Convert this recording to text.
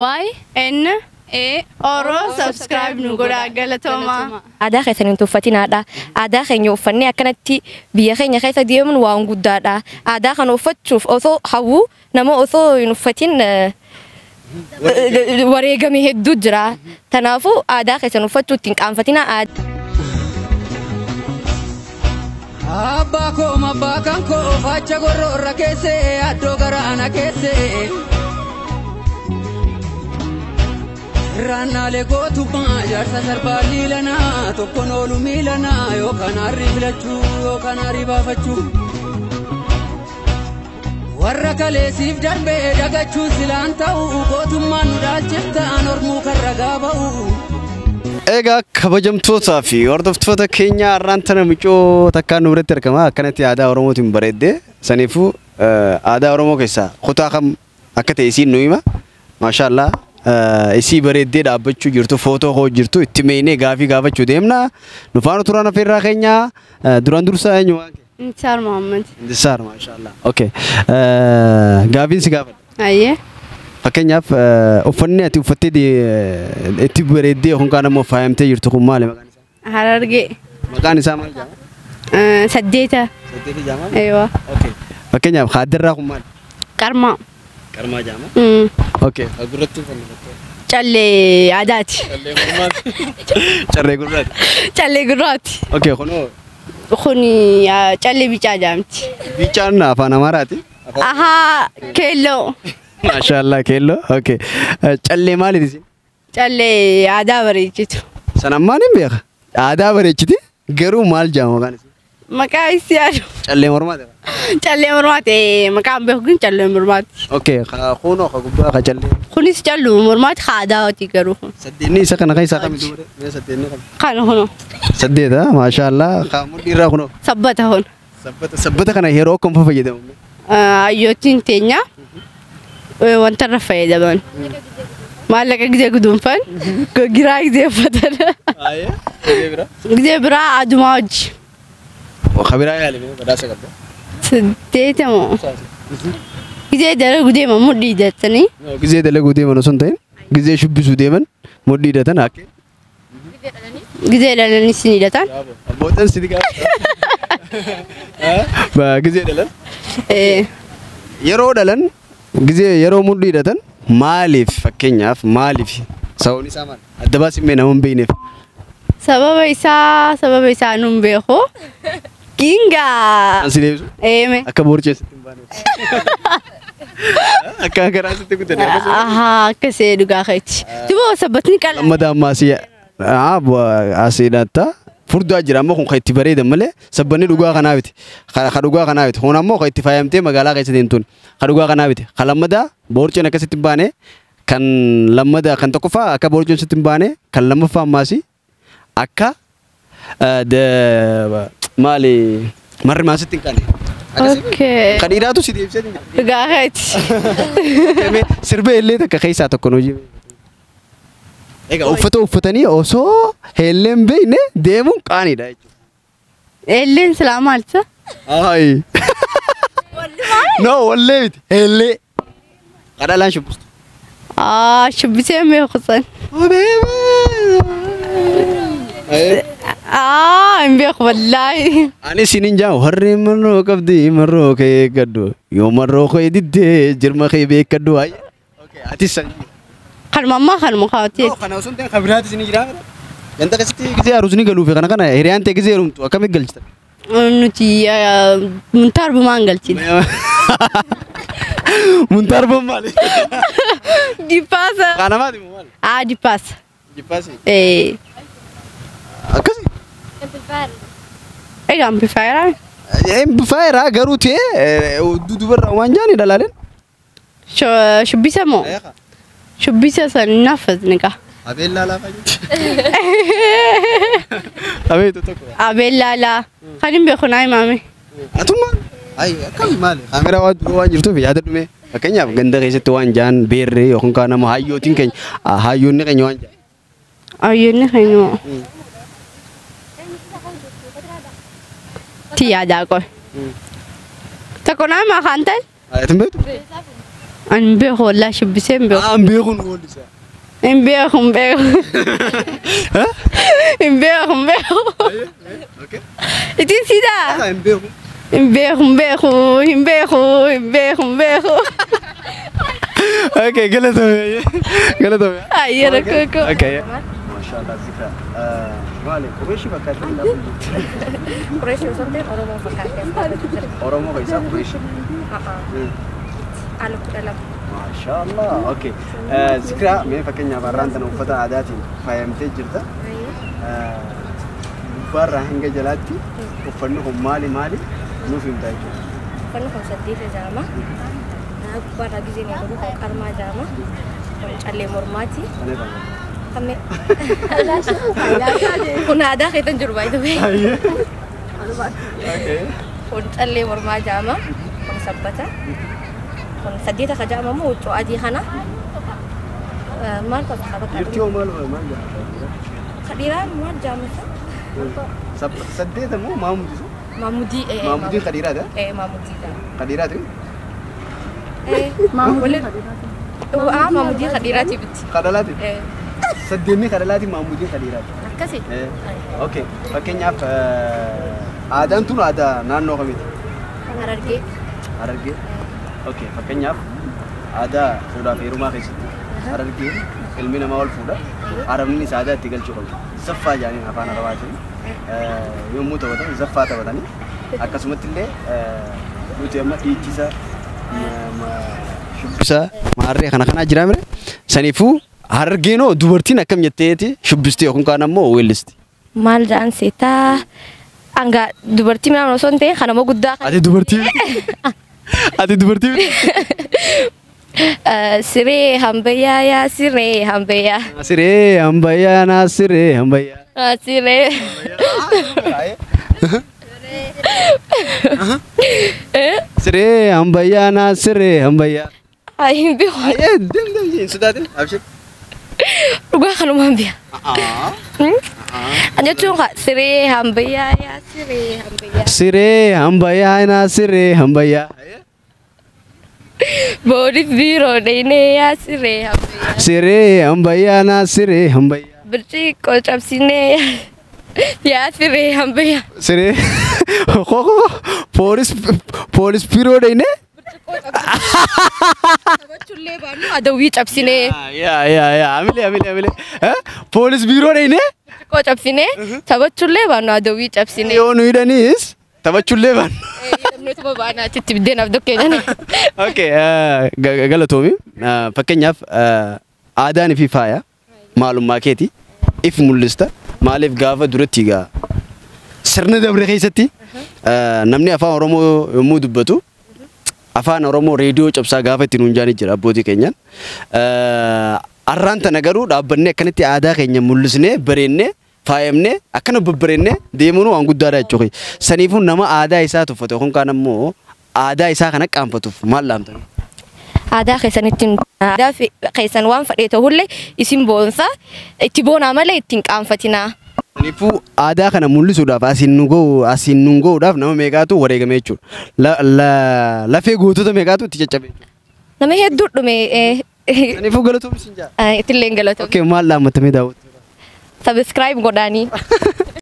Y N A Oro subscribe nu godhaa galatoomaa. Aadaa keessan hin tuffatinaadha. Aadaa keenya uffannee akkanatti biyya keenya keessa deemuun waan guddaadha. Aadaa kana uffachuuf osoo hawwu nama osoo hin uffatin wareegame hedduu jira. Kanaafuu aadaa keessan uffachuu ittiin qaanfatinaa. Abbaa koo abbaa kan koo facha gorroorra keessee addoo garaana keessee. Raannaalee gootummaa jaarsa sarbaa liilanaa tokkoon oolu miilanaa yookaan harri filachuu yookaan harri baafachuu. Warra kaleessiif darbee dagachuun silaan ta'u gootummaan nu dhaalchiftaan ormuu kan ragaa ba'u. Egaa kabajamtootaa fi hordoftoota keenya har'aan tana mucoo takkaan nu biratti argama. Akkanatti aadaa Oromootiin bareeddee saniifuu aadaa Oromoo keessaa kutaa kam akka ta'e isiin nu hima. Maashaallah isii bareeddee dhaabbachuu jirtu footoo koo jirtu itti meynee gaafii gaafachuu deemna. Nu faana turaan affeerraa keenya duraan dursaa eenyu waan kee? Intisaar Mohaammed. Intisaar maashaallah. Okay. Gaafiin si gaafadha. Ayyee. Fakkeenyaaf uffanni ati uffattee itti bareeddee yookaan ammoo faayamtee jirtu kun maali maqaan isaa? Harargee. Maqaan isaa maal jedhama? Saddeeta. Saddeeta jedhama? Eewa. Okay. Fakkeenyaaf haaddarraa kun maali? Qarmaa. Qarmaa jedhama. Okay. Gurratti uffanni. Callee aadaati. Callee mormaati. Callee gurraati. Callee gurraati. Okay kunoo. Kuni callee bicaa jedhamti. Bicaan afaan Amaaraati. Ahaa keelloo. Maashaallah keelloo. Okay. Callee maaliiti isin? Callee aadaa bareechitu. Sana ammaan hin beeka. Aadaa bareechiti garuu maal jedhama maqaan isii? Maqaa isii yaadu. Callee mormaati. Callee mormaati maqaan beeku kun callee mormaati. Okay kunoo ka gubbaa ka callee. Kunis calluu mormaati ka aadaati garuu kun. Saddeenni isa kana keessaa kamitu bare? Mee saddeenni kam? Kana kunoo. Saddeeta maashaallah ka mudhii irraa kunoo. Sabbata kun. Sabbata sabbata kana yeroo akkam fa fayyadamu? Ayyootiin teenya wanta irra fayyadaman. Maallaqa gizee guduunfan giraa gizee uffatan. Gizee biraa adumaa hojii. Kabiraa yaali mee badhaasa qabda. Saddeeta moo? Gizee dalaguu deeman mudhii hidhatanii. Gizee dalaguu deeman osoo hin ta'in gizee shubbisuu deeman mudhii hidhatan akka. Gizee dhalanii sin hidhatan. Abbootan si gaafa. Gizee dhalan. Yeroo dhalan gizee yeroo mudhii hidhatan maaliif fakkeenyaaf maaliif sababni isaa maali? Adda baasii mee nama hin beekneef. Sababa isaa nun beeku. Gingaa. An si deebisu? Eeme. Akka boorcheessitti hin baaneef. Akka karaa sitti guddate. Ahaa akkasii dhugaa keeti. Duuba sabbatni qal'aa. Amma ammaa asii asii hidhatta. Furdaa jira ammoo kun kan itti bareedan malee sabbanni dhugaa kanaa miti. Ka dhugaa kanaa miti. Kun ammoo kan itti faayamtee magaalaa keessa deemtuun. Ka dhugaa kanaa miti. Ka lammadaa boorceen akkasitti hin baane kan lammadaa kan tokkoffaa akka boorceen sitti hin baane kan lammaffaa ammaas akka maali marri maasitti hin qaane. Okay. Kan dhiiraatu si deebisee jira. Dhugaa keeti. Sirba illee takka keessaa tokko nu jibe. Egaa uffata uffatanii osoo heellee hin beekne deemuun qaaniidha jechuudha. Heelleen silaa maal ta'a? Ayi. No wallee miti heellee. Kadhalaan shubbistu. Shubbisee hin beeku san. Hin beeku wallaahi. Ani isiniin jaamu harreen marroo qabdi marroo kee eeggadhu yoo marroo kee diddee jirma kee beekkadhu. Okay atis san. Kanuma ammaa kanuma kaawwateeti. Kana osoo hin ta'in kan biraatis ni jira. Ganda keessatti gizee haruusni galuufi kana kana hiriyaan ta'e gizee heerumtu akkamitti galchita? Nuti muntaarbumaan galchina. Muntaarbuun maali? Dippaasa. Kanamaati moo maali? Dippaasa. Dippaasi? Ee. Akkasi? Egaa amplifaayeraa? Amplifaayeraa garuu ta'e dudubarraa waan jaani dhalaaleen. Shubbisa moo? Shubbisa san naffasni kaa. Abeel laalaa fa'a jechuudha. Abeetu tokko. Abeel laalaa. Kan hin beeku naa himaame. Atummaa? Ayi akkami maali? Kaameraa waan dura waan jirtuuf yaada dhume. Fakkeenyaaf ganda keessatti waan jaan beerree yookaan kaan nama hayyootiin keenya hayyoonni keenya waan jaan. Hayyoonni keenya moo? Ti yaadaa qoy. Tokko naa himaa kan ta'e? Ati hin beektu? Ani hin beeku wallaahi shubbisee hin beeku. Aan beekuun weellisa. Hin beeku hin beeku. Hin beeku hin beeku. Ittiin siidaa? Hin beeku. Hin beeku hin beeku hin beeku hin beeku hin beeku. Okay, galatoomi. Galatoomi. Ayyee rakkoo koo. Okay. Maashaallah Zikra. Maali Qureeshii fakkaatti. Qureeshii osoo hin ta'in Oromoo fakkaatti. Oromoo keessaa Qureeshii. Ala 12. Maashaallah. Okay. Zikra mee fakkeenyaaf har'aan tana uffata aadaatiin faayamtee jirta. Gubbaarraa hanga jalaatti uffanni kun maali maali nuuf himta jechuudha. Uffanni kun saddeeta jedhama. Gubbaarraa gizeen eegalu kun qarmaa jedhama. Kun callee mormaati. Kana irraa. Kamme. Kun aadaa keetan jiru baay'ee. Okay. Kun callee mormaa jedhama. Kun sabbata. Kun saddeeta ka jedhama immoo huccuu adii kana. Maal qaba bakka Dhiirti hoo maal maal jedhama? Kadhiiraan maal jedhama isa? Saddeeta moo maamudii? Maamudii. Maamudiin kadhiiraati? Maamudii jedhama. Kadhiiraati? Maamudii. Maamudii kadhiiraati bitti. Kadhalaati? Saddeenni kadhalaati maamudiin kadhiiraati. Akkasi. Okay. Fakkeenyaaf aadaan tun aadaa naannoo kamiiti? Harargee. Harargee. Okay. Fakkeenyaaf aadaa fuudhaa fi heerumaa keessatti Harargee ilmi namaa wal fuudha. Arabnis aadaa itti galchuu qabu. Zaffaa jedhaniin afaan Arabaatiin yommuu taphatan zaffaa taphatanii akkasumatti illee nuti amma dhiichisa shubbisa maarree kana kanaa jira mire saniifuu Harargeenoo dubartiin akkam jetteeti shubbisti yookaan kaan ammoo weellisti. Maal jedhan seetaa hanga dubartii midhaan osoo hin ta'in kanama guddaa kan Ati dubartii ati dubartii Siree hambayyaa yaa siree hambayyaa. Siree hambayyaa naa siree hambayyaa. Siree. Siree hambayyaa naa siree hambayyaa. Ay hin beeku. Ayyee deem deem hin sodaatin abshir. Dhugaa kanumaan beeka. Jechuun siree hambayyaa yaa siree hambayyaa. Siree hambayyaa naa siree hambayyaa. Boolis biiroo dheenee yaa siree hambayyaa. Siree hambayyaa naa siree hambayyaa. Birciqoo cabsinee yaa siree hambayyaa. Siree koko poolis poolis biiroo dheenee. Taphachuullee baannu adawwii cabsinee. Yaa yaa yaa amilee amilee amilee poolis biiroo dheenee. Birciqoo cabsinee taphachuullee baannu adawwii cabsinee. Yoo nu hidhaniis taphachuullee baannu. Hidhamneetuma baanaa achitti biddeenaaf dokkee jana. Okay galatoomi fakkeenyaaf aadaan fi faaya maalummaa keeti if mul'ista maaliif gaafa duratti egaa sirna dabre keessatti namni afaan Oromoo yommuu dubbatu afaan Oromoo reediyoo cabsaa gaafa itti nuun jaanii jira abbootii keenyaan. Arraan tana garuu dhaabbannee akkanatti aadaa keenya mul'isnee bareennee faayamnee akkana babbareennee deemuun waan guddaadha jechuudha. Saniifuu nama aadaa isaa tuffate yookaan kaan ammoo aadaa isaa kana qaanfatuuf maal dhaamta? Aadaa keessan ittiin aadaa keessan waan fadhee ta'ullee isin boonsa itti boonaa malee ittiin qaanfatinaa. Saniifuu aadaa kana mul'isuudhaaf asiin nu ga'u asiin nu ga'uudhaaf nama meeqaatu wareegame jechuudha. Lafee gootota meeqaatu itti caccabe jechuudha. Nama hedduu dhume. Saniifuu galatoomii siin jaa. Ittillee galatoomi. Okay maal dhaammatamee daawwattu? Subscribe godhaanii.